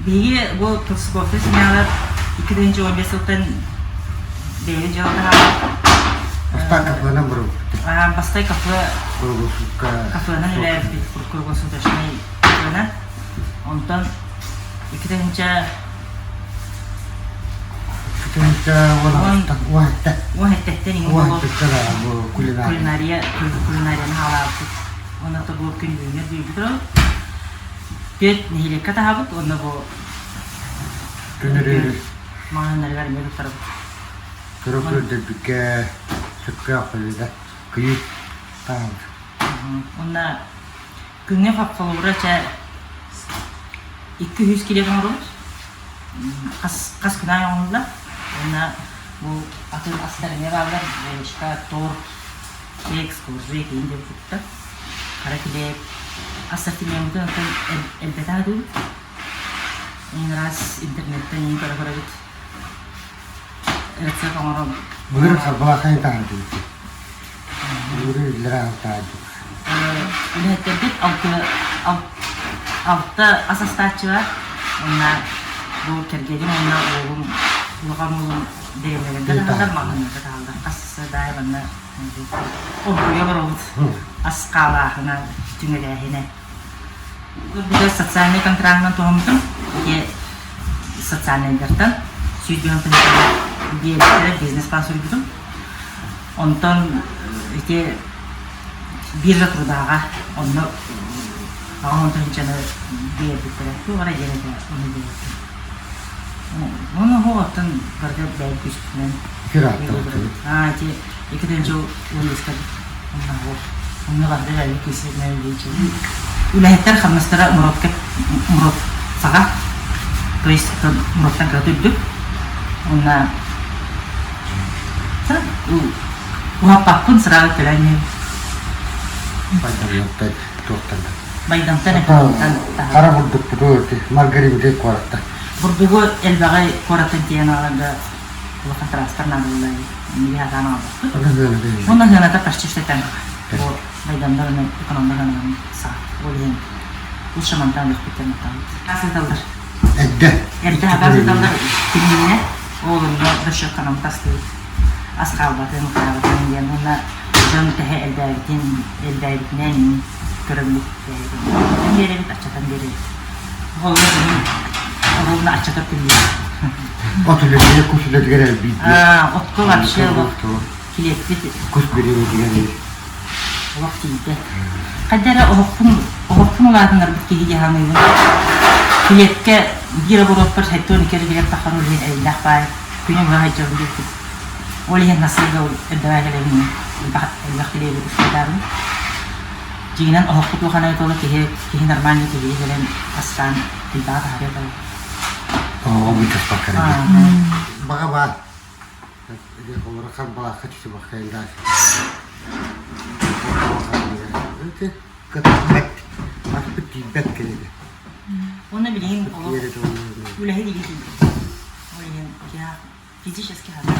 Биһиги бу Турсуковтар семьялар 2015 сылтан бэйэбит дьыалатаһаабыт. Бастаан кафенан барбыппыт. Бастай кафе Круглосутка. Кафенан үлэлээбиппит круглосуточнай кафенан. Онтон 2000 2017 17-тэн иҥин Уон бу кулинария. Кулинария, кулинарияны хаалаабыппыт. Онно бу күн бүгүҥҥэ бүгүҥҥү турабыт. Түөрт нэһилиэккэ таһабыт уонна бу Күнүрүүр маҕаһыыннарыгар эмиэ туттарабыт. Кыра көрдөрбүккэ сөпкөөх бөлүдэ кыйы таһабыт. Уонна күҥҥэ холобура чэ 200 кило оҥоробут. Хас хас күн аайы оҥоһуллар. Уонна бу атын астар эмиэ бааллар. Булочка, торт, кекс, коржи киин диэн куттар. Хара килиэп. Ассортимеммытын оттон элбэтэ сатыыбыт. Эҥин араас интернеттэн эҥин көрө-көрөбүт. Рецепт оҥорон. Былыр харбалаахай таһардыбыт. Былыр үллэрэ алтаардыбыт. Үлэһиттэрбит алта ас астааччы бар. Уонна бу кэргэним уонна уолум улахан уолум дэриэбинэлэргэ таһаллар, маҕаһыыннарга таһаллар. Хас да манна Оргуйа олоробут ас хаалааһына, түҥэлээһинэ. Бу социальнай контрагынан туһаммытым. Ити социальнайдартан 100 биэрбиттэрэ бизнес-план суруйбутум. Онтон ити биржа трудааҕа онно аҕам тыһыынчаны биэрбиттэрэ. Туох эрэ диэн этэ, ону биэрбиттэрэ. Ону оттон барыта бэйэм күүспүнэн Аа, ити 2 университет онно барыта бэйэм күүспүнэн үлэһиттэр хамнастара муродка мурод саҕа то есть муродтан кыра үрдүк уонна уһаппаппын сразу төлөөн иһэбин Байдамнаттан туохтан Байдамтан экономтан Хара бурдукпуту Маргарибыты куораттан. Бурдугу элбэҕи куораттан тиэйэн аҕаларга улахан транспорт наадаллар эми сатаан аҕалбаппыт. Уонна сыаната почти что тэҥ. Бу Байдамдар уонна экономдар сыаналарын саҕа. Ол иһин лучше мантан өлөхпүттэн мантан. Сыталлар. Эрдэ. Эрдэ хатан сыталлар кининэ ол онно расчеттанан тастыыр. Ас хаалбатын, хаалбатын диэн уонна дьон тэһэ элбээбитин, элбээбитинэн көрөммүт бэйэбит биэрэбит, аччатан биэрэбит. Холобур бүгүн ровно аччатар күннүүр. От үлэтигэр, кус үлэтигэр элбиир. Отко вообще олох килиэппит Кус бириэмэтигэр олох тиийбэт. Хайда эрэ оһохпун оһохпун улаатыннарбыт киһи дии саныыбын. Килиэпкэ биир оборуоппар 72 эрэ таххар ол иһин эрэйдээх баай күнү быһа сылдьабын диэбит. Ол иһин насыыга эрдэҕэ кэлэбин элбэх элбэх килиэби устатаарым. Дьиҥинэн оһохпут улахана буола киһи киһи нормальный киһи кэлэн астаан элбэҕи таһаарыа этэ. Оҕо быччаспакка Баҕа баар. Олоро харбалаахха түсүбэххэ Кытарбат, аспыт тиийбэт кинигэ. Уонна билигин олох үлэһит илии тиийбэт. Ол иһин физически ханна